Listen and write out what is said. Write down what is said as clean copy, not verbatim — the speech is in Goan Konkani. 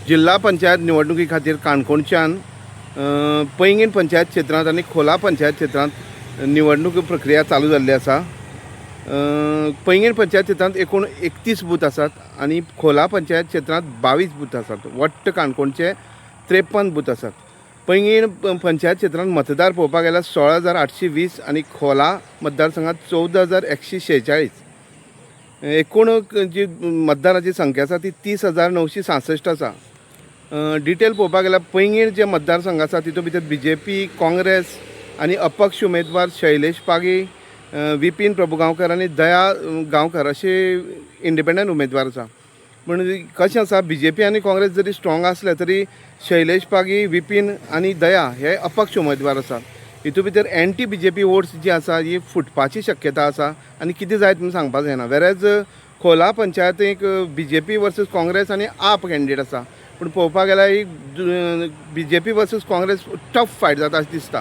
जिल्हा पंचायत निवडणुकी खातीर काणकोणच्यान पैंगीण पंचायत क्षेत्रांत आनी खोला पंचायत क्षेत्रांत निवडणूक प्रक्रिया चालू जाल्ली आसा. पैंगीण पंचायत क्षेत्रांत एकूण 31 बूथ आसात आनी खोला पंचायत क्षेत्रांत 22 बूथ आसात. वट्ट काणकोणचे 53 बूथ आसात. पैंगीण पंचायत क्षेत्रांत मतदार पळोवपाक गेल्यार 16,820 आनी खोला मतदारसंघात 14,146. एकूण जी मतदाराची संख्या आसा ती 30,966 आसा. डिटेल पळोवपाक गेल्यार पैंगीण जे मतदारसंघ आसा तितूंत भितर बीजेपी, काँग्रेस आनी अपक्ष उमेदवार शैलेश पागी, विपीन प्रभुगांवकर आनी दया गांवकर अशे इंडिपेंडंट उमेदवार आसा. पूण कशें आसा, बीजेपी आनी काँग्रेस जरी स्ट्रॉंग आसले तरी शैलेश पागी, विपीन आनी दया हे अपक्ष उमेदवार आसा. हितूंत भितर एंटी बीजेपी वोट्स जी आसा ही फुटपाची शक्यता आसा आनी कितें जायत म्हूण सांगपाक जायना. वेरेज खोला पंचायतीक बीजेपी वर्सीस काँग्रेस आनी आप कॅन्डिडेट आसा, पूण पळोवपाक गेल्यार ही BJP versus Congress tough fight जाता अशें दिसता.